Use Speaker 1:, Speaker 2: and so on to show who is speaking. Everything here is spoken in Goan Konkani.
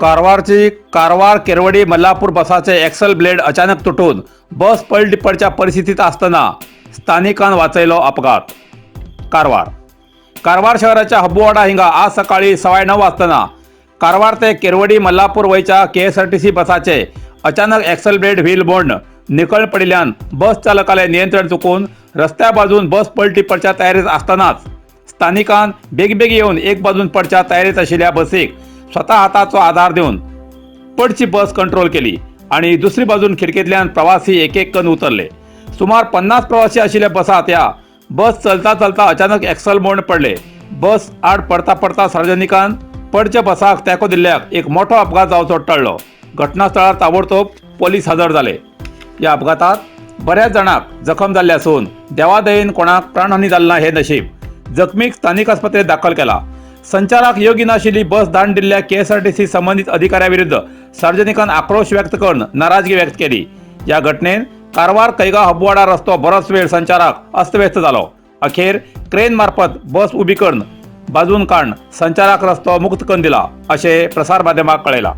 Speaker 1: कारवारची कारवार केरवडी मल्लापूर बसाचे एक्सल ब्लेड अचानक तुटून बस पलटी पडच्या परिस्थितीत असताना स्थानिकान वाचयलो अपघात. कारवार कारवार शहराच्या हब्बुवाडा हिंगा आज सकाळी 9:15 वाजताना कारवार ते केरवडी मल्लापूर वयच्या केएसआरटीसी बसाचे अचानक एक्सल ब्लेड व्हील बोंड निकळ पडिल्ल्यान बस चालकाले नियंत्रण चुकून रस्त्या बाजून बस पलटी पडच्या तयारीत असतानाच स्थानिकान बेगबेग येवन एक बाजून पडच्या तयारीत आशिल्ल्या बसीक स्वतः हाताचो आधार दिवन पडची बस कंट्रोल केली आणि दुसरी बाजून खिडकेंतल्यान प्रवासी एक एक करून उतरले. सुमार 50 प्रवासी आशिल्ल्या बसात ह्या बस चलता चलता अचानक एक्सल मोड पडले. बस आड पडता पडता सार्वजनिकान पडच्या बसाक तेंको दिल्ल्याक एक मोठो अपघात जावचो टळ्ळो. घटनास्थळार ताबडतोब पोलीस हजर जाले. ह्या अपघातात बऱ्याच जाणांक जखम जाल्ले आसून देवादयेन कोणाक प्राणहानी जाली ना हे नशीब. जखमीक स्थानिक आस्पत्रेत दाखल केला. संचाराक योग्य नाशिल्ली बस धाडून दिल्ल्या केएसआरटीसी संबंधित अधिकाऱ्या विरुद्ध सार्वजनिकान आक्रोश व्यक्त करून नाराजगी व्यक्त केली. या घटनेन कारवार कैगाव हब्बुवाडा रस्तो बरोच वेळ संचाराक अस्तव्यस्त जालो. अखेर क्रेन मार्फत बस उबी करून बाजून काढून संचाराक रस्तो मुक्त करून दिला अशें प्रसार माध्यमाक कळयलां.